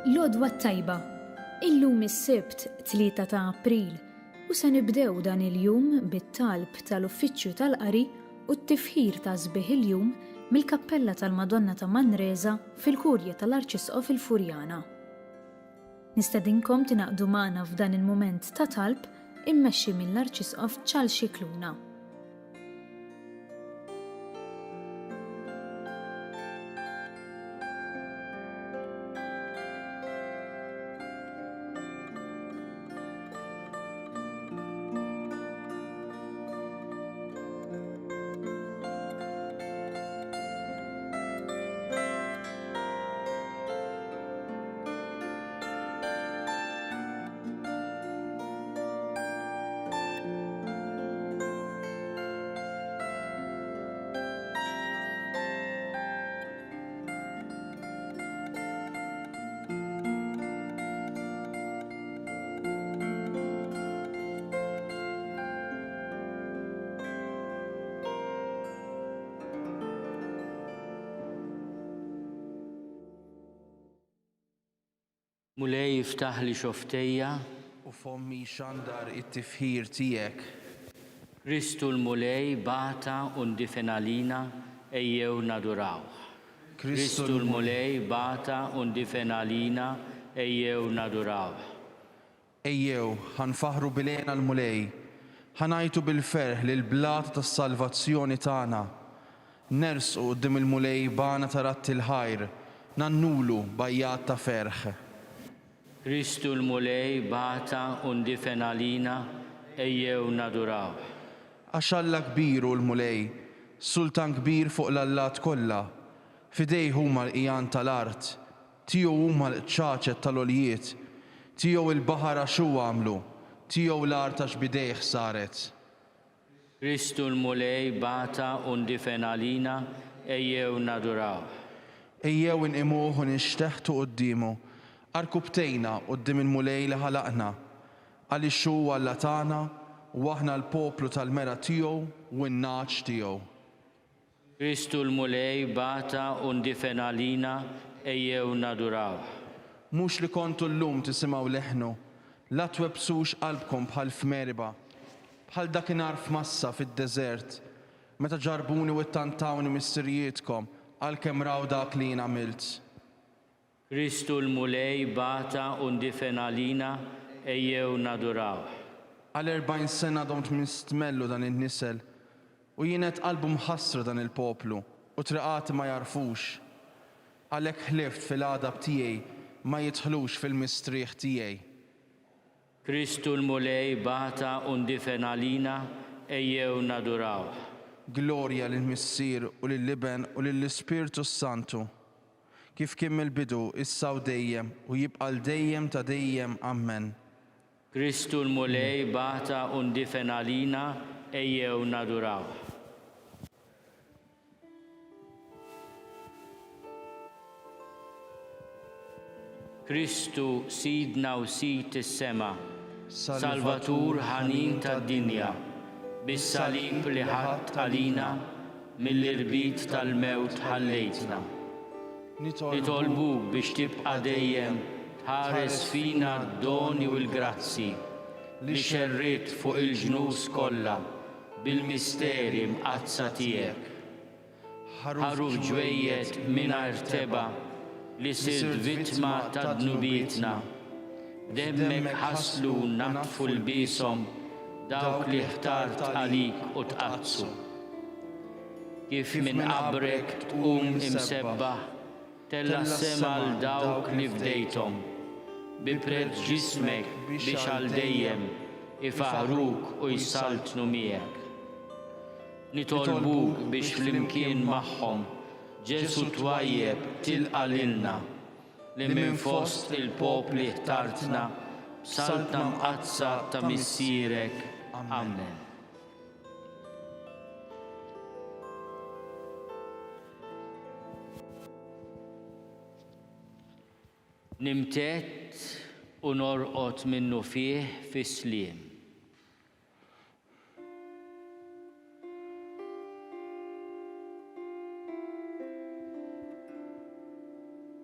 L-għodwa t-tajba. Illum is-Sibt, 3 ta' April, u se nibdew dan il-jum bit-talb tal-Uffiċċju tal-Qari u t-tifħir ta' sbieħ il-jum mill-Kappella tal-Madonna ta' Manresa fil-Kurja tal-Arċisqof il-Furjana. Nistedinkom tingħaqdu magħna f'dan il-mument ta' talb immexxi mill-Arċisqof Charles Scicluna. Mulej iftaħli xofftejja. U fommi jxandar it-tifħir tiegħek. Kristu l-Mulej bata u ndifen għalina, ejjew nadurawh. Kristu l-Mulej bata u ndifen għalina, ejjew nadurawh. Ejjew, ħa nfaħħru bil-hena l-Mulej, ħa ngħajtu bil-ferħ lill-blata tas-salvazzjoni tagħna. Nersqu quddiem il-Mulej b'għana ta' radd il-ħajr, ngħannulu b'għajjat ta' ferħ. Kristu l-Mulej bata u ndifen għalina, ejjew nadurawh. Għax Alla kbir hu l-Mulej, Sultan kbir fuq l-allat kollha. F'idejh huma l-qigħan tal-art, Tiegħu huma l-qċaċet tal-għoljiet, tiegħu l-baħar għax hu għamlu, tiegħu l-art għax b'idejh saret. Kristu l-Mulej bata u ndifen għalina, ejjew nadurawh. Ejjew inqimuh u ninxteħtu quddiemu, għarkupptejna quddiem il-Mulej li ħalaqna, għaliex hu Alla tagħna u aħna l-poplu tal-mergħa tiegħu u n-nagħaġ tiegħu. Kristu l-Mulej bata u ndifen għalina, ejjew nadurawh. Mhux li kontu llum tisimgħu leħnu, la twebbsux qalbkom bħal f'Meriba, bħal dakinhar f'Massa fid-deżert, meta ġarrbuni u ttantawni missirijietkom għalkemm raw dak li jien għamilt. Kristu l-Mulej bata u ndifen għalina, ejjew nadurawh. Għal 40 sena domt mistmellu dan in-nisel, u jien għedt qalbu mħassra dan il-poplu, u triqati ma jagħrfux. Għalhekk ħlift fil-għadab tiegħi ma jidħlux fil-mistrieħ tiegħi. Kristu l-Mulej bata u ndifen għalina, ejjew nadurawh. Glorja lill-Missier u lill-Iben u lill-Ispirtu s-Santu. Kif kien mill-bidu, issa u dejjem, u jibqa' għal dejjem ta' dejjem. Ammen. Kristu l-Mulej bata u ndifen għalina, ejjew nadurawh. Kristu Sidna u Sid is-sema, Salvatur ħanin tad-dinja, bis-salib li ħadt għalina, Mill-irbit tal-mewt ħallejtna. Nitolbuk biex tibqa' dejjem tħares fina d-doni u l-grazzi li xerridt fuq il-ġnus kollha bil-misteri mqaddsa tiegħek. Ħaruf ġwejjed mingħajr tebgħa li sirt vittma ta' dnubietna, b'demmek ħaslu u naddfu lbieshom dawk li ħtart għalik u tqaddsu. Kif minn qabrek tqum imsebbaħ, tella' s-sema 'l dawk li fdejthom, bi prezz ġismek biex għal dejjem ifaħħruk u jsaltnu miegħek. Nitolbuk biex flimkien magħhom Ġesù twajjeb tilqa' lilna, li minn fost il-popli ħtartna b'saltna mqaddsa ta' Missierek. Amen. Nimtedd u norqod minnufih fis-sliem.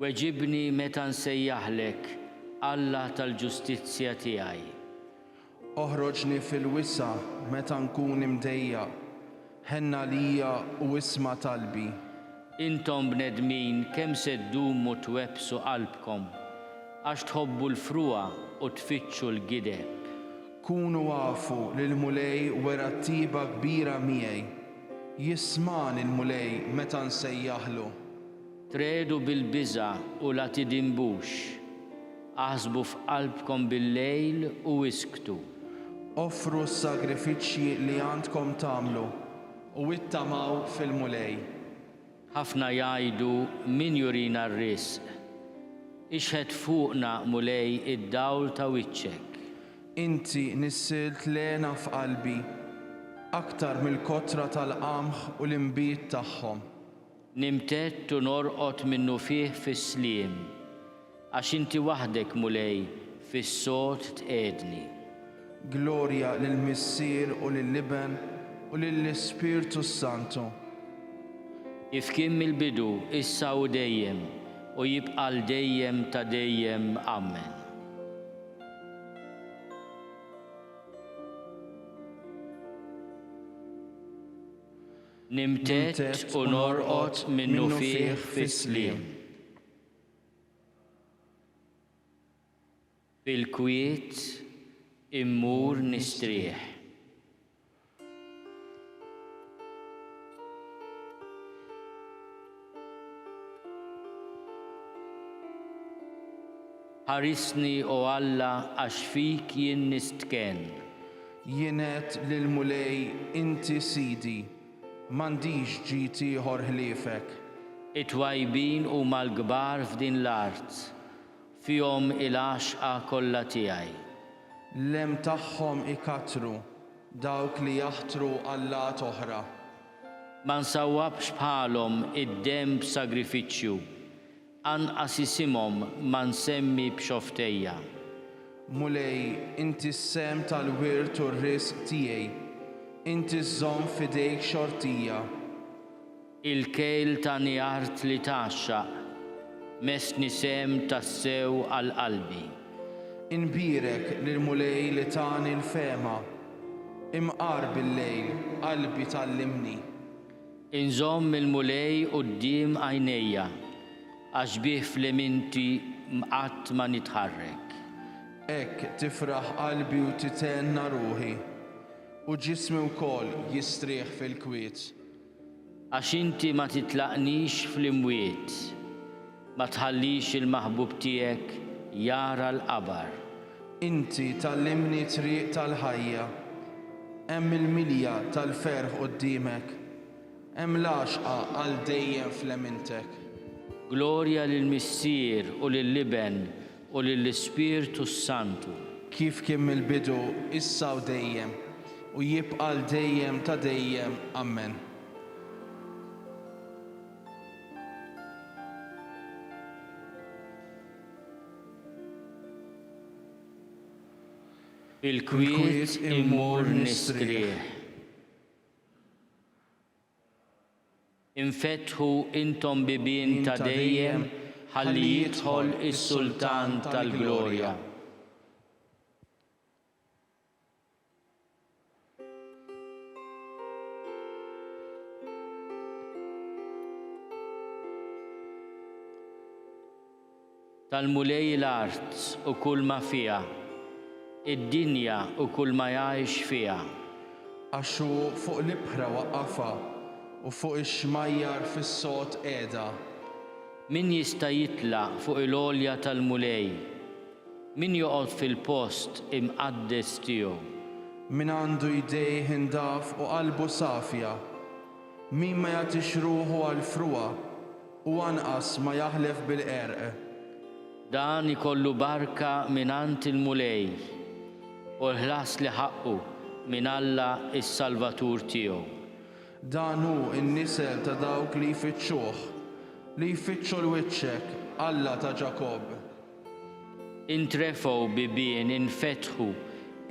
Weġibni meta nsejjaħlek, Alla tal-ġustizzja tiegħi. Oħroġni fil-wisa' meta nkun imdejjaq, ħenn għalija u isma' talbi. Intom bnedmin kemm se ddumu twebbsu qalbkom, għax tħobbu l-frugħa u tfittxu l-gideb? Kunu afu li l-Mulej wera tjieba kbira miegħi, jismagħni l-Mulej meta nsejjaħlu. Triegħdu bil-biża' u la tidinbux. Aħsbu f'qalbkom bil-lejl u isktu. Offru s-sagrifiċċji li għandkom tagħmlu u ittamaw fil-Mulej. Ħafna jgħidu, Min jurina r-risq? Ixħet fuqna, Mulej, id-dawl ta' wiċċek. Inti nissilt l-hena f'qalbi, aktar mill-kotra tal-qamħ u l-inbid tagħhom. Nimtedd u norqod minnufih fis-sliem, għax inti waħdek, Mulej, fis-sod tqiegħdni. Glorja lill-Missier u lill-Iben u lill-Ispirtu s-Santu. Kif kien mill-bidu, issa u dejjem, u jibqa' għal dejjem ta' dejjem. Amen. Nimtedd u norqod minnufih fis-sliem. Fil-kwiet immur nistrieħ. Ħarisni, O Alla, għax fik jien nistkenn. Jien għedt lill-Mulej, Inti Sidi, m'għandix ġid ieħor ħliefek. It-twajbin huma l-kbar f'din l-art, fihom il-għaxqa kollha tiegħi. L-hemm tagħhom ikattru dawk li jaħtru allat oħra. Ma nsawwabx bħalhom id-demm b'sagrifiċċju, Anqas isimhom ma nsemmi b'xofftejja. Mulej, inti s-sehem tal-wirt u r-risq tiegħi, inti żżomm f'idejk xortija. Il-kejl tani art li tgħaxxaq, messni sehem tassew għal qalbi. Inbierek lill-Mulej li tani l-fehma, imqar bil-lejl qalbi tgħallimni. Inżomm il-Mulej quddiem għajnejja, għax bih f'leminti qatt ma nitħarrek. Hekk tifraħ qalbi u tithenna ruħi, u ġismi wkoll jistrieħ fil-kwiet. Għax inti ma titlaqnix fl-imwiet, ma tħallix il-maħbub tiegħek jara l-qabar. Inti tgħallimni t-triq tal-ħajja. Hemm il-milja tal-ferħ quddiemek, hemm l-għaxqa għal dejjem f'lemintek. Glorja lill-Missier u lill-Iben u lill-Ispirtu s-Santu. Kif kien mill-bidu, issa u dejjem, u jibqa' għal dejjem ta' dejjem. Ammen. Fil-kwiet immur nistrieħ. Infetħu intom bibien ta' dejjem ħalli jidħol is-Sultan tal-glorja. Tal-Mulej l-art u kulma fiha, id-dinja u kulma jgħix fiha. Għax hu fuq l-ibħra waqqafha, u fuq ix-xmajjar fis-sod qiegħda. Min jista' jitla' fuq il-għolja tal-Mulej? Min joqgħod fil-post imqaddes tiegħu? Min għandu jdejh indaf u qalbu safja, min ma jagħtix ruħu għall-frugħa u anqas ma jaħlef bil-qerq. Dan ikollu barka mingħand il-Mulej, u l-ħlas li ħaqqu minn Alla s-Salvatur tiegħu. Dan hu n-nisel ta' dawk li jfittxuh, li jfittxu 'l wiċċek, Alla ta' Ġakobb. Intrefgħu bibien infetħu,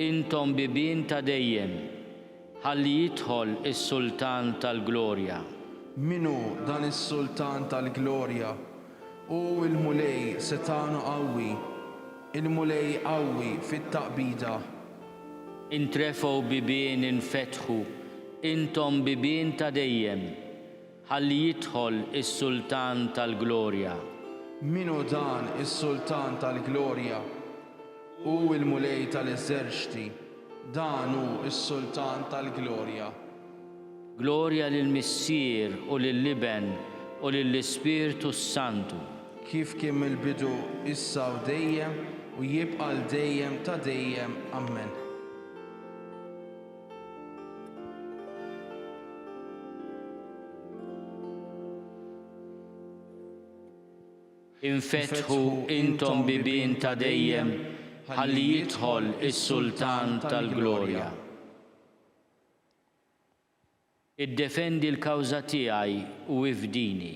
intom bibien ta' dejjem, ħalli jidħol is-Sultan tal-glorja. Min hu dan is-Sultan tal-glorja? Hu l-Mulej setgħan u qawwi, il-Mulej qawwi fit-taqbida. Intrefgħu bibien infetħu, intom bibien ta' dejjem, ħalli jidħol is-Sultan tal-glorja. Min hu dan is-Sultan tal-glorja? Hu l-Mulej tal-eżerċti, dan hu s-Sultan tal-glorja. Glorja lill-Missier u lill-Iben u lill-Ispirtu s-Santu. Kif kien mill-bidu, issa u dejjem, u jibqa' għal dejjem ta' dejjem. Ammen. Infetħu intom bibien ta' dejjem ħalli jidħol is-Sultan tal-glorja. Iddefendi l-kawża tiegħi u ifdini.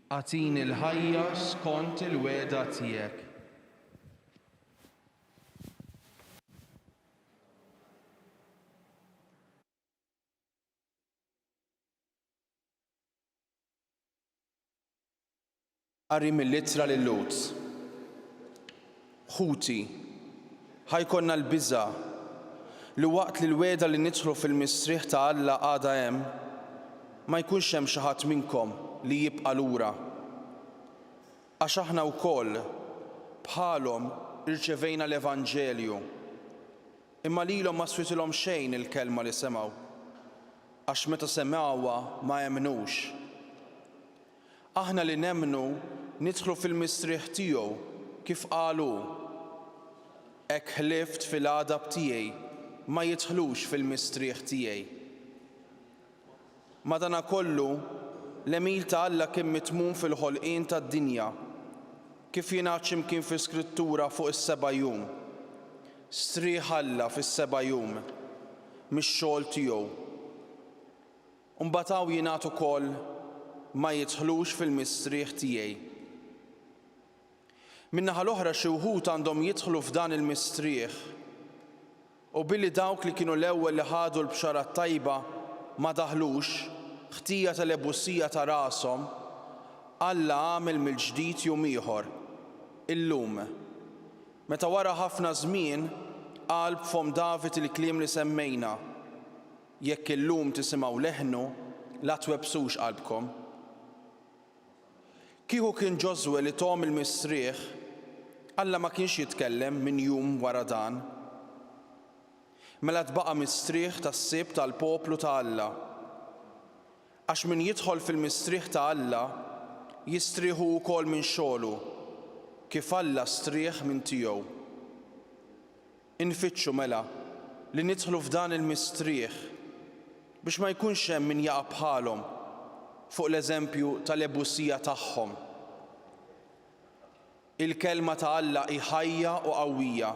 Agħtini l-ħajja skont il-wegħda tiegħek. Qari mill-Ittra lil-Lhud. Ħuti, ħa jkollna l-biża' li waqt li l-wegħda li nidħlu fil-mistrieħ ta' Alla għadha hemm, ma jkunx hemm xi ħadd minnkom li jibqa' lura. Għax aħna wkoll, bħalhom, irċevejna l-evanġelju, imma lilhom ma switilhom xejn il-kelma li semgħu, għax meta semgħuha ma emmnux. Aħna li nemmnu nidħlu fil-mistrieħ tiegħu, kif qal hu, Hekk ħlift fil-għadab tiegħi, ma jidħlux fil-mistrieħ tiegħi. Madanakollu, l-għemil ta' Alla kien mitmum fil-ħolqien tad-dinja, kif jingħad xi mkien fl-Iskrittura fuq is-seba' jum, Strieħ Alla fis-seba' jum mix-xogħol tiegħu. U mbagħad hawn jingħad ukoll, Ma jidħlux fil-mistrieħ tiegħi. Min-naħa l-oħra xi wħud għandhom jidħlu f'dan il-mistrieħ, u billi dawk li kienu l-ewwel li ħadu l-bxara t-tajba ma daħlux, ħtija tal-ebusija ta' rashom, Alla għamel mill-ġdid jum ieħor, illum. Meta wara ħafna żmien qal b'fomm David il-kliem li semmejna, Jekk illum tisimgħu leħnu, la twebbsux qalbkom. Kieku kien Ġożwè li thom il-mistrieħ, Alla ma kienx jitkellem minn jum wara dan. Mela tbaqa' mistrieħ tas-Sibt għall-poplu ta' Alla. Għax min jidħol fil-mistrieħ ta' Alla, jistrieħ hu wkoll minn xogħlu, kif Alla strieħ minn tiegħu. Infittxu, mela, li nidħlu f'dan il-mistrieħ, biex ma jkunx hemm min jaqa' bħalhom fuq l-eżempju tal-ebusija tagħhom. Il-Kelma ta' Alla hi ħajja u qawwija.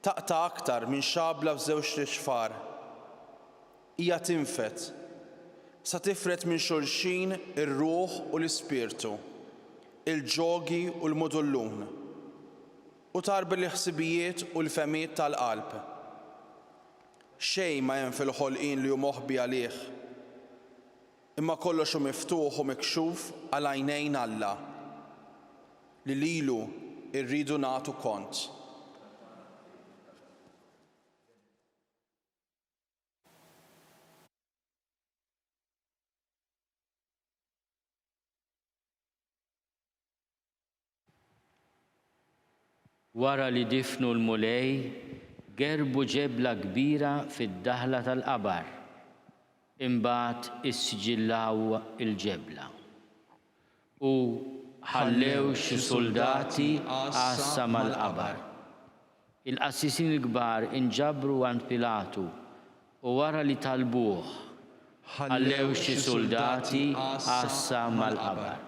Taqta' aktar minn xabla f'żewġt ixfar. Hija tinfed, sa tifred minn xulxin ir-ruħ u l-ispirtu, il-ġogi u l-mudullun. U tgħarbel il-ħsibijiet u l-fehmiet tal-qalb. Xejn ma hemm fil-ħolqien li hu moħbi għalih, imma kollox hu miftuħ u mikxuf għal għajnejn Alla, li lilu rridu nagħtu kont. Wara li difnu l-Mulej, gerrbu ġebla kbira fid-daħla tal-qabar. Imbagħad issiġillaw il-ġebla. U ħallew xi suldati għassa mal-qabar. Il-qassisin il-kbar inġabru għand Pilatu u wara li talbuh, ħallew xi suldati għassa mal-qabar.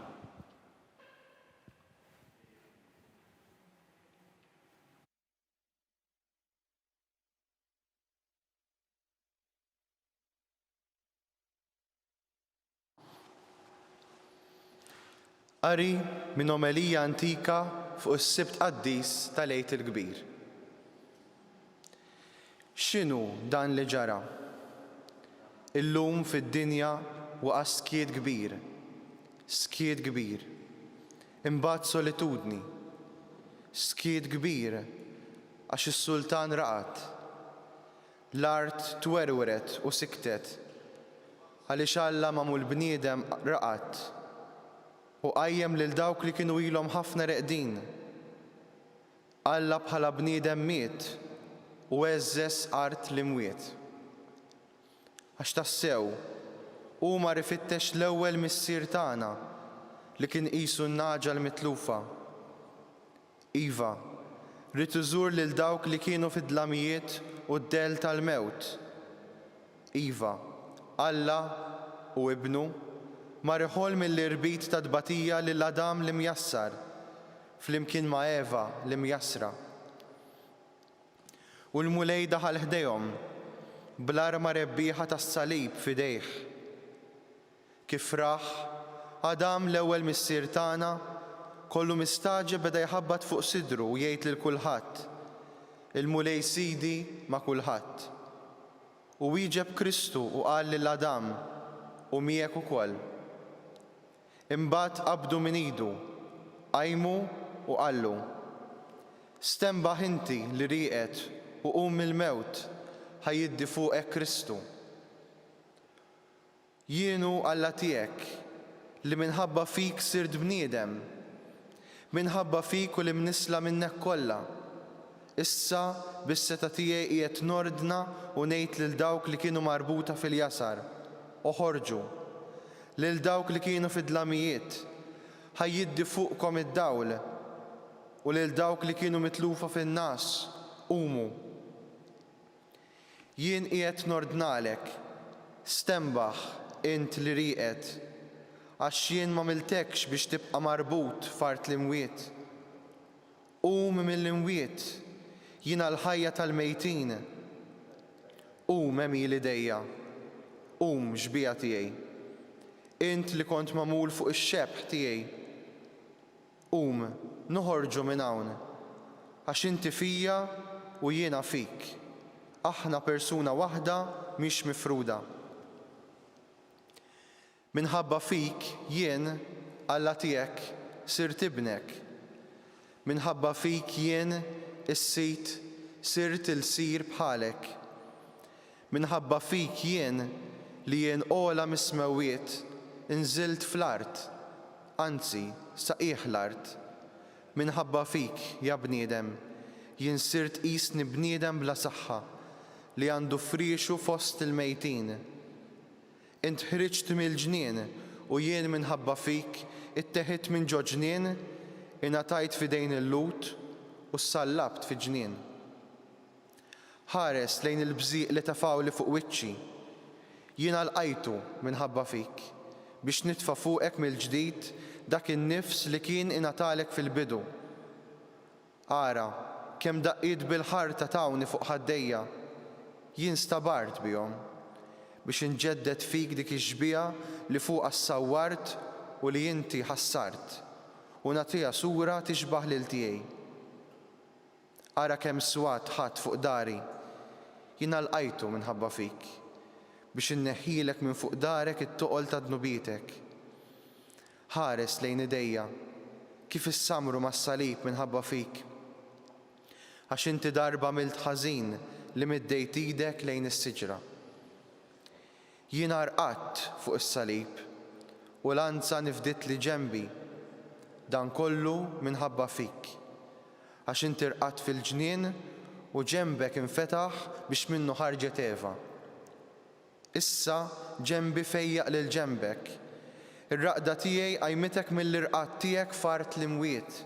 Qari minn omelija antika fuq is-Sibt Qaddis tal-Għid il-Kbir. X'inhu dan li ġara? Illum fid-dinja waqa' skiet kbir, skiet kbir. Imbagħad solitudni. Skiet kbir għax is-sultan raqad. L-art twerwret u siktet, għaliex Alla magħmul bniedem raqad u qajjem lil dawk li kienu ilhom ħafna reqdin. Alla bħala bniedem miet u għeżżeż art l-imwiet. Għax tassew, hu mar ifittex l-ewwel missier tagħna li kien qisu n-nagħġa l-mitlufa. Iva, ried iżur lil dawk li kienu fid-dlamijiet u d-dell tal-mewt. Iva, Alla, u Ibnu, mar iħoll mill-irbit tat-tbatija lil Adam l-imjassar, flimkien ma' Eva l-imjassra. U l-Mulej daħal ħdejhom, bl-arma rebbieħa tas-salib f'idejh. Kif rah, Adam, l-ewwel missier tagħna, kollu mistagħġeb beda jħabbat fuq sidru u jgħid lil kulħadd, Il-Mulej Sidi ma' kulħadd. U wieġeb Kristu u qal lil Adam, U miegħek ukoll. Imbagħad qabdu minn idu, qajmu u qallu, Stenbaħ inti li rieqed u qum mill-mewt, ħa jiddi fuqek Kristu. Jien hu Alla tiegħek, li minħabba fik sirt bniedem, minħabba fik u l-imnissla minnek kollha. Issa, bis-setgħa tiegħi qiegħed nordna u ngħid lil dawk li kienu marbuta fil-jasar, Oħorġu. Lil dawk li kienu fid-dlamijiet, Ħa jiddi fuqkom id-dawl, u lil dawk li kienu mitlufa fin-ngħas, Qumu. Jien qiegħed nordnalek, Stenbaħ, int li rieqed, għax jien m'għamiltekx biex tibqa' marbut f'art l-imwiet. Qum mill-imwiet, jiena l-ħajja tal-mejtin. Qum, għemil idejja, qum, xbieha tiegħi. Int li kont magħmul fuq ix-xebh tiegħi. Qum, noħorġu minn hawn, għax inti fija u jiena fik, aħna persuna waħda mhix mifruda. Minħabba fik jien, Alla tiegħek, sirt ibnek. Minħabba fik jien, is-Sid, sirt ilsir bħalek. Minħabba fik jien, li jien ogħla mis-smewwiet, inżilt fl-art, anzi, sa qiegħ l-art. Minħabba fik, ja bniedem, jien sirt qisni bniedem bla saħħa, li għandu friexu fost il-mejtin. Int ħriġt mill-ġnien, u jien minħabba fik itteħidt minn ġo ġnien, ingħatajt f'idejn il-Lhud, u ssallabt fi ġnien. Ħares lejn il-bżieq li tefgħuli fuq wiċċi. Jiena lqajtu minħabba fik, biex nitfa' fuqek mill-ġdid dak in-nifs li kien ingħatalek fil-bidu. Ara, kemm daqqiet bil-ħarta tawni fuq ħaddejja! Jien stabart bihom, biex inġedded fik dik ix-xbieha li fuqha ssawwart u li inti ħassart, u nagħtiha sura tixbah lil tiegħi. Ara kemm swat ħadt fuq dari! Jiena lqajtu minħabba fik, biex inneħħilek minn fuq darek it-toqol ta' dnubietek. Ħares lejn idejja, kif issammru mas-salib minħabba fik. Għax inti darba għamilt ħażin li middejt idek lejn is-siġra. Jiena rqadt fuq is-salib, u lanza nifditli ġenbi, dan kollu minħabba fik. Għax inti rqadt fil-ġnien u ġenbek infetaħ biex minnu ħarġet Eva. Issa ġenbi fejjaq lil ġenbek. Ir-raqda tiegħi qajmitek mill-irqad tiegħek f'art l-imwiet,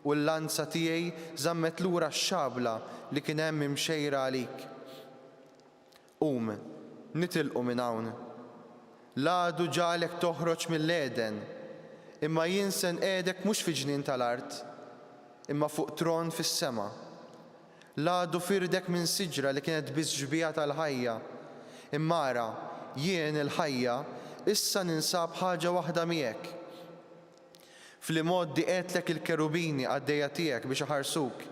u l-lanza tiegħi żammet lura x-xabla li kien hemm imxejra għalik. Qum, nitilqu minn hawn. L-għadu ġagħlek toħroġ mill-Għeden, imma jien se nqiegħdek mhux fi ġnien tal-art, imma fuq tron fis-sema. L-għadu firdek minn siġra li kienet biss xbieha tal-ħajja. Imma ara, jien, il-ħajja, issa ninsab ħaġa waħda miegħek. Fl-imgħoddi qegħdtlek il-kerubini qaddejja tiegħek biex iħarsuk.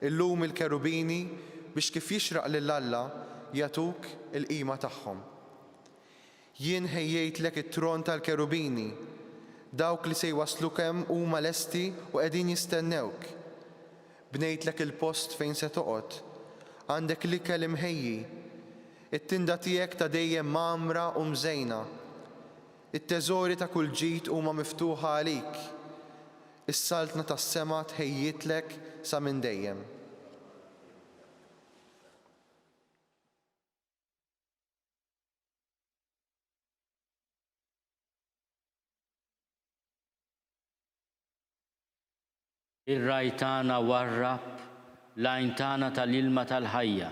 Illum il-kerubini, biex kif jixraq lil Alla, jagħtuk il-qima tagħhom. Jien ħejjejtlek it-tron tal-kerubini. Dawk li se jwassluk hemm huma lesti u qegħdin jistennewk. Bnejtlek il-post fejn se toqgħod. Għandek l-ikel imħejji. It-tinda tiegħek ta' dejjem mgħammra u mżejna. It-teżori ta' kull ġid huma miftuħa għalik. Is-saltna tas-sema tħejjietlek sa minn dejjem. Ir-ragħaj tagħna warrab l-għajn tagħna tal-ilma tal-ħajja,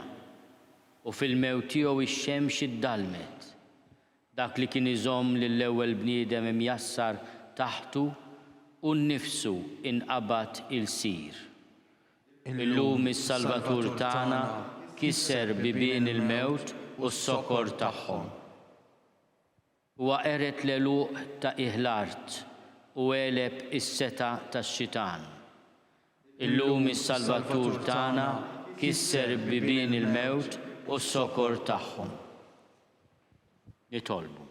u fil-mewt tiegħu x-xemx iddallmet. Dak li kien iżomm lill-ewwel bniedem imjassar taħtu, hu nnifsu inqabad ilsir. Illum is-Salvatur tagħna kisser bibien il-mewt u s-sokor tagħhom. Huwa qered l-għeluq ta' qiegħ l-art u għeleb is-setgħa tax-xitan. Illum is-Salvatur tagħna kisser bibien il-mewt u s-sokor tagħhom. Nitolbu.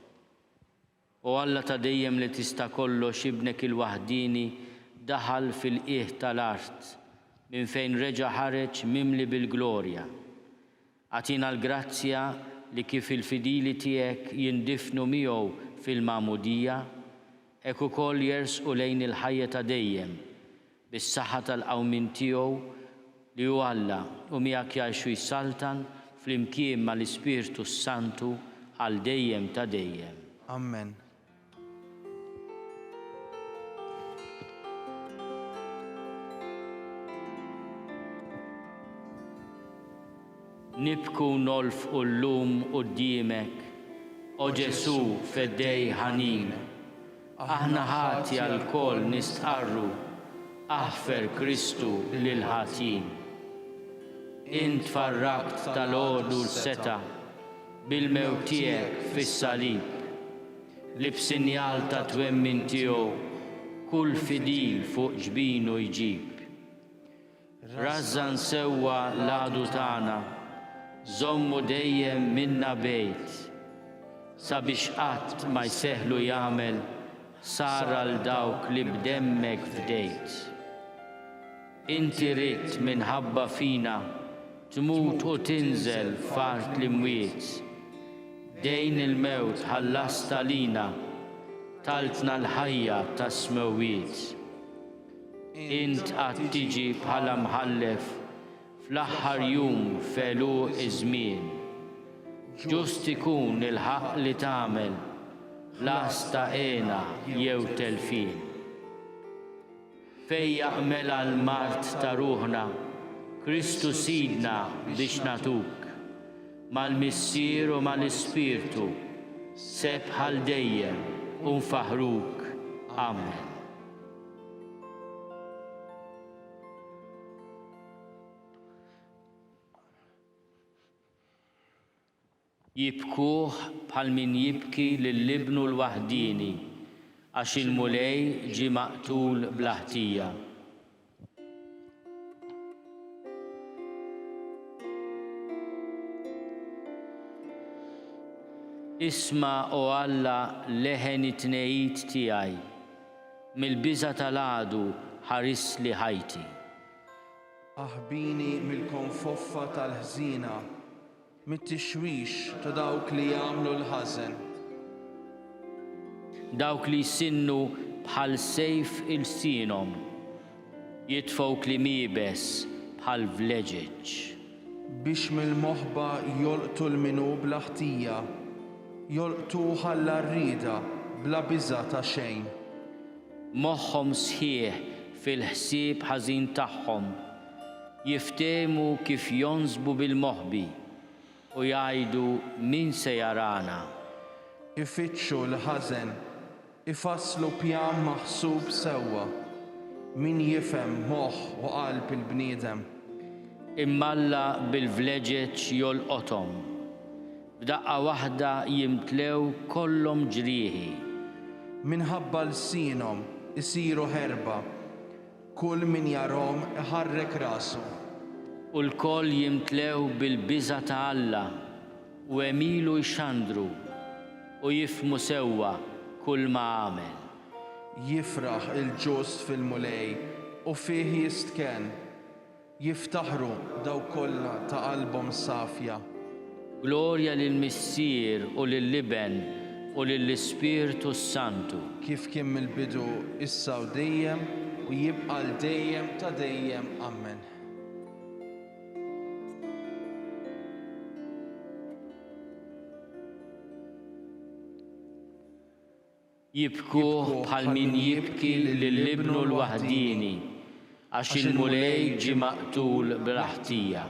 O Alla ta' dejjem li tista' kollox Ibnek il-waħdieni daħal fil-qiegħ tal-art minn fejn reġa' ħareġ mimli bil-glorja. Agħtina l-grazzja li kif il-fidili tiegħek jindifnu miegħu fil-magħmudija, hekk ukoll jersqu lejn il-ħajja ta' dejjem, bis-saħħa tal-qawmien tiegħu li hu Alla u miegħek jgħix u jsaltan flimkien mal-Ispirtu s-Santu għal dejjem ta' dejjem. Ammen. Nibku u nolfqu llum quddiemek, O Ġesù Feddej ħanin. Aħna ħatja lkoll nistqarru, aħfer Kristu lill-ħatjin. Int farrakt tal-għodu l-setgħa bil-mewt tiegħek fis-salib. Li b'sinjal ta' twemmin tiegħu kull fidil fuq ġbinu jġib. Rażżan sewwa l-għadu tagħna, żommu dejjem minna bgħid, sabiex qatt ma jseħħlu jagħmel ħsara 'l dawk li b'demmek fdejt. Inti ridt minħabba fina tmut u tinżel f'art l-imwiet. Dejn il-mewt ħallast għalina, taltna l-ħajja tas-smewwiet. Int għad tiġi bħala mħallef fl-aħħar jum f'għeluq iż-żmien. Ġust ikun il-ħaqq li tagħmel, ħlas ta' hena jew telfien. Fejjaq mela l-mard ta' ruħna, Kristu Sidna biex nagħtuk, mal-Missier u mal-Ispirtu, sebħ għal dejjem u nfaħħruk. Amen. Jibkuh bħal min jibki lil ibnu l-waħdieni, għax il-Mulej ġie maqtul bla ħtija. Isma', O Alla, leħen it-tnehid tiegħi, mill-biża' tal-għadu ħarisli ħajti. Aħbini mill-konfoffa tal-ħżiena. Mit-tixwix ta' dawk li jagħmlu l-ħażen. Dawk li jsinnu bħal sejf ilsienhom, jitfgħu kliem iebes bħal vleġeġ. Biex mill-moħba jolqtu 'l min hu bla ħtija, jolqtuh għall-għarrieda bla biża' ta' xejn. Moħħhom sħiħ fil-ħsieb ħażin tagħhom, jiftehmu kif jonsbu bil-moħbi, u jgħidu, 'Min se jarana? Ifittxu l-ħażen, ifasslu pjan maħsub sewwa. Min jifhem moħħ u qalb il-bniedem? Imma Alla bil-vleġeġ jolqothom. F'daqqa waħda jimtlew kollhom ġrieħi. Minħabba lsienhom isiru ħerba. Kull min jarhom iħarrek rasu. U lkoll jimtlew bil-biża' ta' Alla, u għemilu jxandru, u jifhmu sewwa kulma għamel. Jifraħ il-ġust fil-Mulej u fih jistkenn. Jiftaħru dawk kollha ta' qalbhom safja. Glorja lill-Missier u lill-Iben u lill-Ispirtu s-Santu. Kif kien mill-bidu, issa u dejjem, u jibqa' għal dejjem ta' dejjem. Ammen. Jibkuh bħal min jibki lil ibnu l-waħdieni, għax il-Mulej ġie maqtul bla ħtija.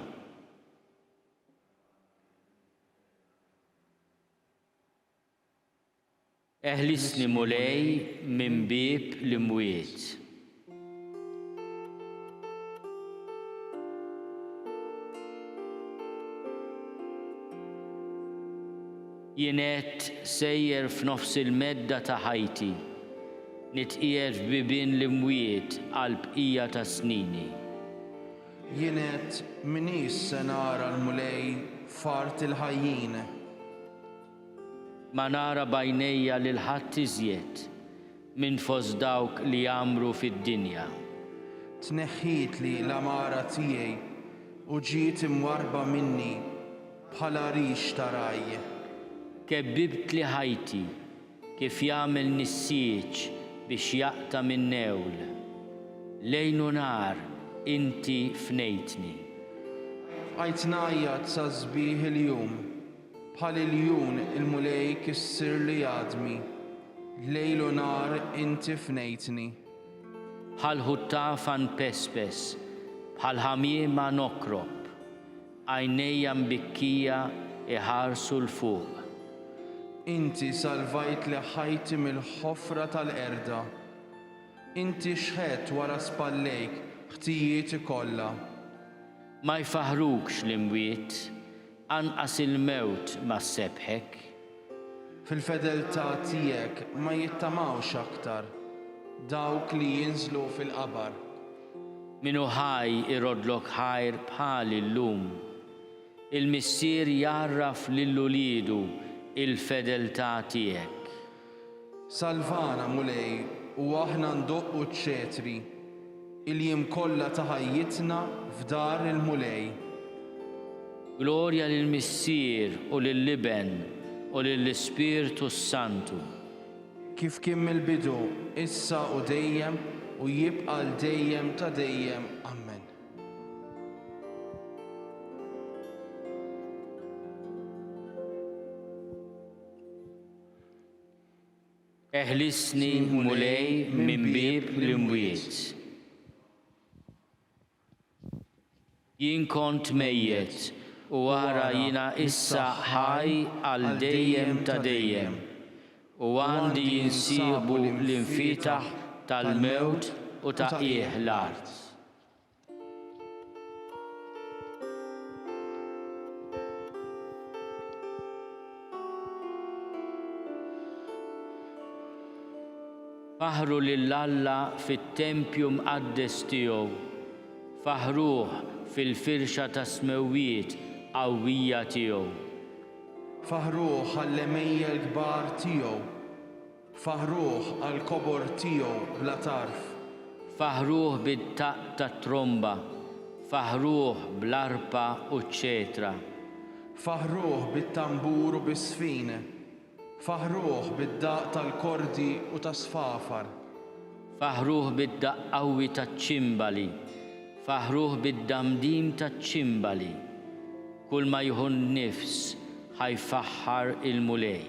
Eħlisni, Mulej, minn bieb l-imwiet. Jien għedt, Sejjer f'nofs il-medda ta' ħajti, nitqiegħed f'bibien l-imwiet għall-bqija ta' snini. Jien għedt, M'iniex se nara l-Mulej f'art il-ħajjin. Ma nara b'għajnejja lil ħadd iżjed minn fost dawk li jgħammru fid-dinja. Tneħħietli l-għamara tiegħi u ġiet imwarrba minni bħal għarix ta' ragħaj. Kebbibtli ħajti kif jagħmel nissieġ biex jaqta' min-newl. Lejl u nhar inti fnejtni. Bqajt ngħajjat sa sbieħ il-jum. Bħal iljun il-Mulej kissirli għadmi, lejl u nhar inti fnejtni. Bħal ħuttafa npespes, bħal ħamiema nokrob, għajnejja mbikkija jħarsu 'l fuq. Inti salvajtli ħajti mill-ħofra tal-qerda, inti xħett wara spallejk ħtijieti kollha. Ma jfaħħrukx l-imwiet, Anqas il-mewt ma ssebbħek. Fil-fedeltà tiegħek ma jittamawx aktar dawk li jinżlu fil-qabar. Min hu ħaj iroddlok ħajr bħali llum. Il-missier jgħarraf lil uliedu l-fedeltà tiegħek. Salvana, Mulej, u aħna ndoqqu ċ-ċetri, il-jiem kollha ta' ħajjitna f'dar il-Mulej. Glorja lill-Missier u lill-Iben u lill-Ispirtu s-Santu. Kif kien mill-bidu, issa u dejjem, u jibqa' għal dejjem ta' dejjem. Ammen. Eħlisni, Mulej, minn bieb l-imwiet. Jien kont mejjet, u ara jiena issa ħaj għal dejjem ta' dejjem, u għandi jinsibu l-imfietaħ tal-mewt u ta' qiegħ l-art. Faħħru lil Alla fit-tempju mqaddes tiegħu, faħħruh fil-firxa tas-smewwiet qawwija tiegħu. Faħħruh għall-għemejjel kbar tiegħu, Faħħruh għall-kobor tiegħu bla tarf. Faħħruh bid-daqq tat-tromba, faħħruh bl-arpa u ċ-ċetra. Faħħruh bit-tambur u bis-sfin, faħħruh bid-daqq tal-kordi u tas-sfafar. Faħħruh bid-daqq qawwi taċ-ċimbali, faħħruh bid-damdim taċ-ċimbali. Kull ma jieħu n-nifs ħa jfaħħar il-Mulej.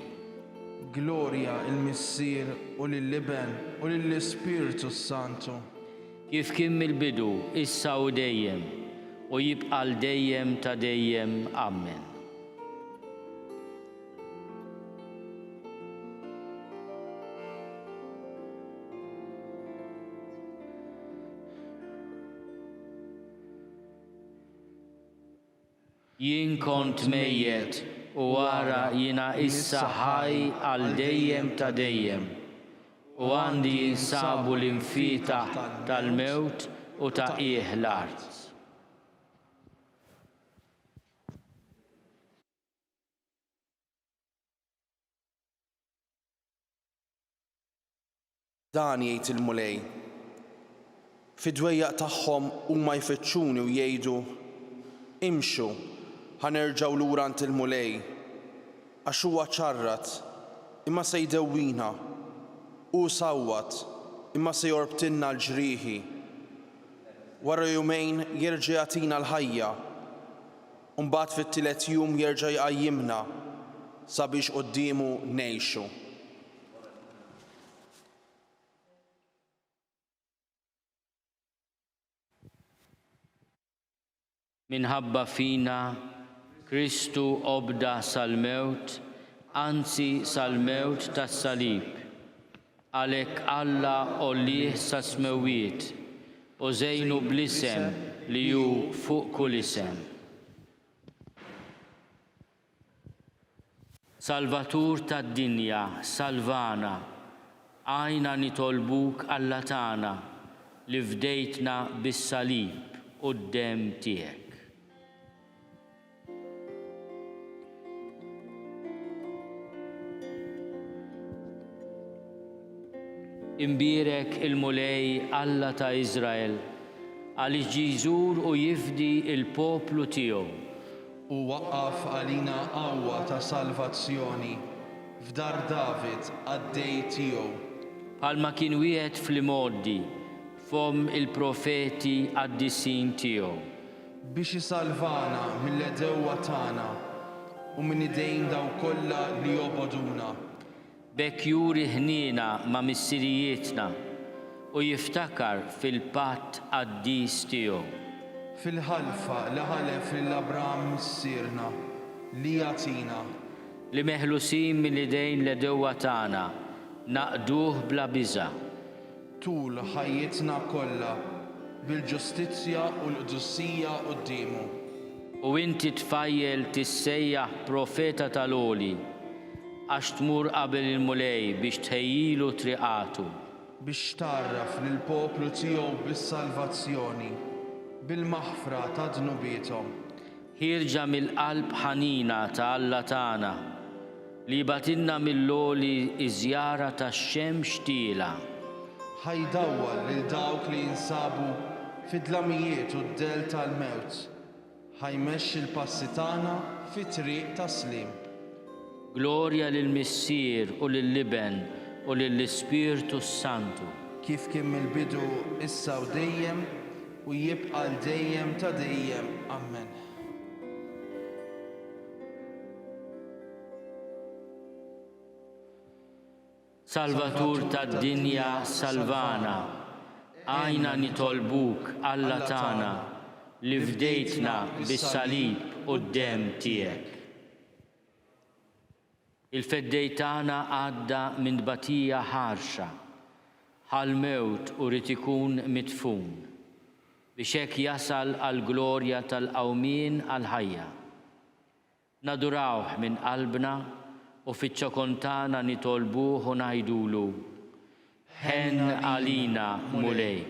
Glorja 'l-Missier u lill-Iben u lill-Ispirtu s-Santu. Kif kien mill-bidu, issa u dejjem, u jibqa' għal dejjem ta' dejjem. Ammen. Jien kont mejjet, u ara jiena issa ħaj għal dejjem ta' dejjem, u għandi jinsabu l-imfietaħ tal-mewt u ta' qiegħ l-art. Dan jgħid il-Mulej, Fid-dwejjaq tagħhom huma jfittxuni u jgħidu, 'Imxu, ħa nerġgħu lura għand il-Mulej, għax huwa ċarrat, imma se jdewwina, hu sawwat, imma se jorbtilna l-ġrieħi. Wara jumejn jerġa' jagħtina l-ħajja, u mbagħad fit-tielet jum jerġa' jqajjimna sabiex quddiemu ngħixu. Minħabba fina, Kristu obda sal-mewt, anzi sal-mewt tas-salib. Għalhekk Alla għollieh sas-smewwiet u żejnu bl-isem li hu fuq kull isem. Salvatur tad-dinja, salvana, għajna nitolbuk Alla tagħna li fdejtna bis-salib u d-demm tiegħek. Imbierek il-Mulej Alla ta' Iżrael, għaliex ġie jżur u jifdi l-poplu tiegħu. Hu waqqaf għalina qawwa ta' salvazzjoni f'dar David qaddej tiegħu. Bħalma kien wiegħed fl-imgħoddi b'fomm il-profeti qaddisin tiegħu. Biex isalvana mill-għedewwa tagħna u minn idejn dawk kollha li jobogħduna. B'hekk juri ħniena ma' missirijietna u jiftakar fil-patt qaddis tiegħu. Fil-ħalfa li ħalef lil Abraham missierna, li jagħtina. Li meħlusin minn idejn l-għedewwa tagħna, naqduh bla biża'. Tul ħajjitna kollha, bil-ġustizzja u l-qdusija quddiemu. U inti tfajjel tissejjaħ profeta tal-Għoli, għax tmur qabel il-Mulej biex tħejjilu triqatu. Biex tgħarraf lill-poplu tiegħu bis-salvazzjoni, bil-maħfra ta' dnubiethom. Ħierġa mill-qalb ħanina ta' Alla tagħna, li jibgħatilna mill-għoli ż-żjara tax-xemx tielgħa. Ħa jdawwal lil dawk li jinsabu fid-dlamijiet u d-dell tal-mewt, ħa jmexxi l-passi tagħna fit-triq tas-sliem. Glorja lill-Missier u lill-Iben u lill-Ispirtu s-Santu. Kif kien mill-bidu, issa u dejjem, u jibqa' għal dejjem ta' dejjem. Ammen. Salvatur tad-dinja salvana, għajna nitolbuk Alla tagħna li fdejtna bis-salib u d-demm tiegħek. Il-Feddej tagħna għadda minn tbatija ħarxa, ħa l-mewt u ried ikun midfun, biex hekk jasal għall-glorja tal-qawmien għall-ħajja. Nadurawh minn qalbna u fiċ-ċokon tagħna nitolbuh u ngħidulu, Ħenn għalina, Mulej.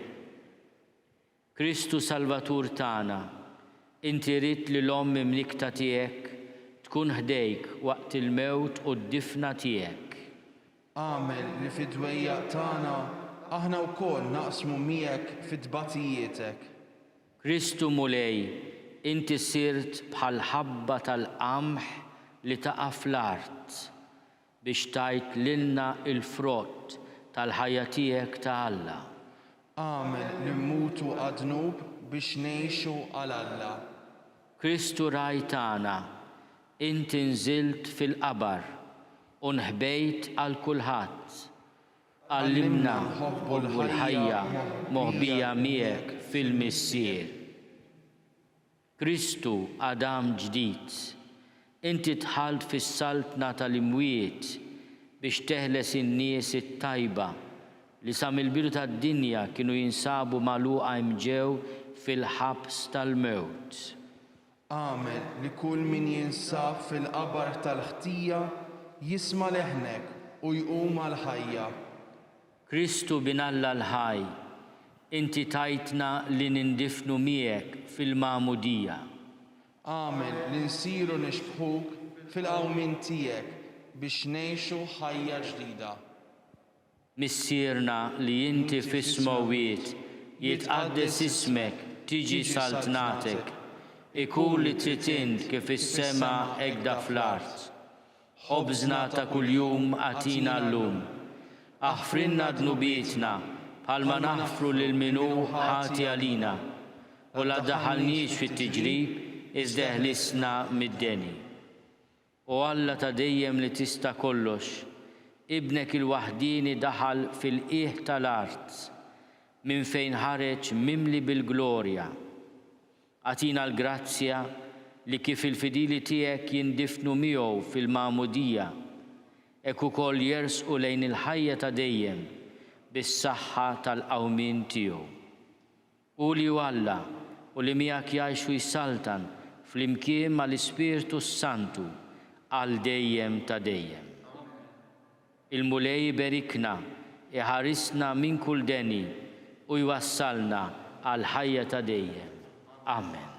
Kristu Salvatur tagħna, inti ridt li l-Omm imnikkta tiegħek tkun ħdejk waqt il-mewt u d-difna tiegħek. Agħmel li fid-dwejjaq tagħna aħna wkoll naqsmu miegħek fi tbatijietek. Kristu Mulej, inti sirt bħal ħabba tal-qamħ li taqa' fl-art. Biex tgħid lilna l-frott tal-ħajja tiegħek ta' Alla. Agħmel li mmutu għad-dnub biex ngħixu għal Alla. Kristu Ragħaj tagħna, inti nżilt fil-qabar u nħbejt għal kulħadd. Għallimna nħobbu l-ħajja moħbija miegħek fil-Missier. Kristu Adam ġdid, inti dħalt fis-saltna tal-imwiet biex teħles in-nies it-tajba li sa mill-bidu tad-dinja kienu jinsabu magħluqa imġew fil-ħabs tal-mewt. Agħmel li kull min jinsab fil-qabar tal-ħtija jisma' leħnek u jqum għall-ħajja. Kristu Bin Alla l-ħaj, inti tajtna li nindifnu miegħek fil-magħmudija. Agħmel li nsiru nixbħuk fil-qawmien tiegħek biex ngħixu ħajja ġdida. Missierna li inti fis-smewwiet, jitqaddes ismek, tiġi saltnatek, ikun li trid int kif fis-sema hekk da fl-art. Ħobżna ta' kuljum agħtina llum. Aħfrilna dnubietna bħalma naħfru lil min hu ħati għalina. U la ddaħħalniex fit-tiġrib iżda eħlisna mid-deni. O Alla ta' dejjem li tista' kollox, Ibnek il-waħdieni daħal fil-qiegħ tal-art, minn fejn ħareġ mimli bil-glorja. Agħtina l-grazzja li kif il-fidili tiegħek jindifnu miegħu fil-magħmudija, hekk ukoll jersqu lejn il-ħajja ta' dejjem bis-saħħa tal-qawmien tiegħu. Hu li hu Alla u li miegħek jgħix u jsaltan flimkien mal-Ispirtu s-Santu għal dejjem ta' dejjem. Il-Mulej iberikna, iħarisna minn kull deni u jwassalna għall-ħajja ta' dejjem. Amen.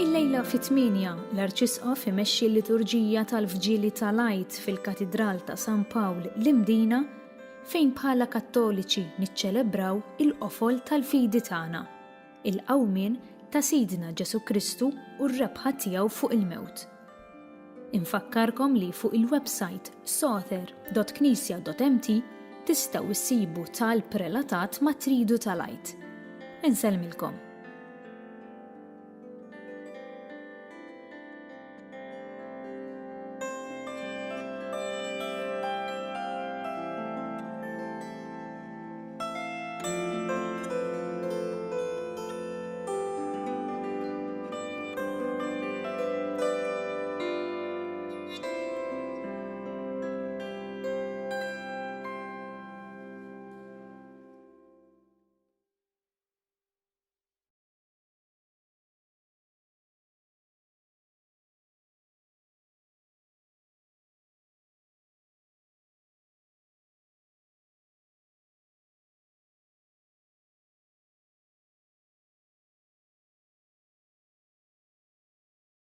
Illejla fit-tmienja, l-Arċisqof imexxi l-liturġija tal-Vġili tal-Għid fil-Katidral ta' San Pawl l-Imdina fejn bħala Kattoliċi niċċelebraw il-qofol tal-fidi tagħna, il-qawmien ta' Sidna Ġesù Kristu u r-rebħa tiegħu fuq il-mewt. Infakkarkom li fuq il-websajt soter.knisja.mt tistgħu issibu talb relatat mat-Tridu tal-Għid. Insellmilkom.